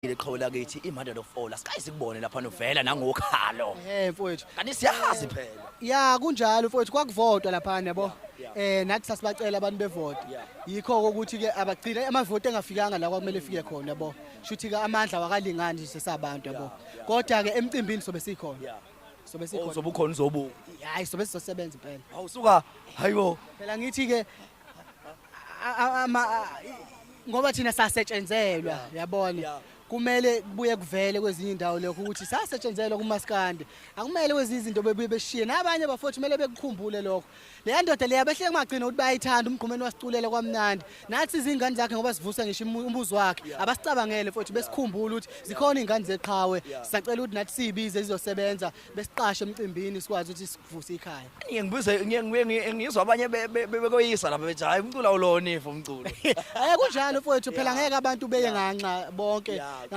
Iqhawe lakithi, i-mother of all, asikaye sikubone lapha novela nangokhalo. Mfowethu. Kanti siyazi phela. Ya, kunjalo mfowethu, kwakuvotwa lapha, yabo. Nathi sasibacela abantu bevote. Yikho ukuthi ke abagcina amavoti engafikanga la kwakumele efike khona, yabo. Shuthi ke amandla wakalingani nje sesabantu, yabo. Kodwa ke emcimbini sobe sikhona. Sobe sikhona. Uzobe ukhona, uzobuka. Hayi, sobe sizosebenza impela. Awusuka, hayibo. Phela ngithi ke ngoba thina sasetshenzelwa, yabona. Kumele kubuye kuvele kwezinye indawo lokho ukuthi sasetshenzelwa kumaskandi. Akumele kwezinye izinto bebuye beshiye nabanye bafowethu, kumele bekukhumbule lokho. Leya ndoda leya behleke magcina ukuthi bayayithanda, umgqumeni wasiculela kwamnandi. Nathi izingane zakhe ngoba sivusa ngisho umuzi wakhe, abasicabangele mfowethu, besikhumbule ukuthi zikhona izingane zeqhawe. Sisacela ukuthi nathi sizibize zizosebenza, besiqashe emcimbini sikwazi ukuthi sivuse ikhaya. Ngiye ngibuze, ngiye ngizwa abanye bekoyisa lapha bethi hayi umculo awulona ifa umculo. Kunjalo mfowethu, phela ngeke abantu beye nganxa bonke.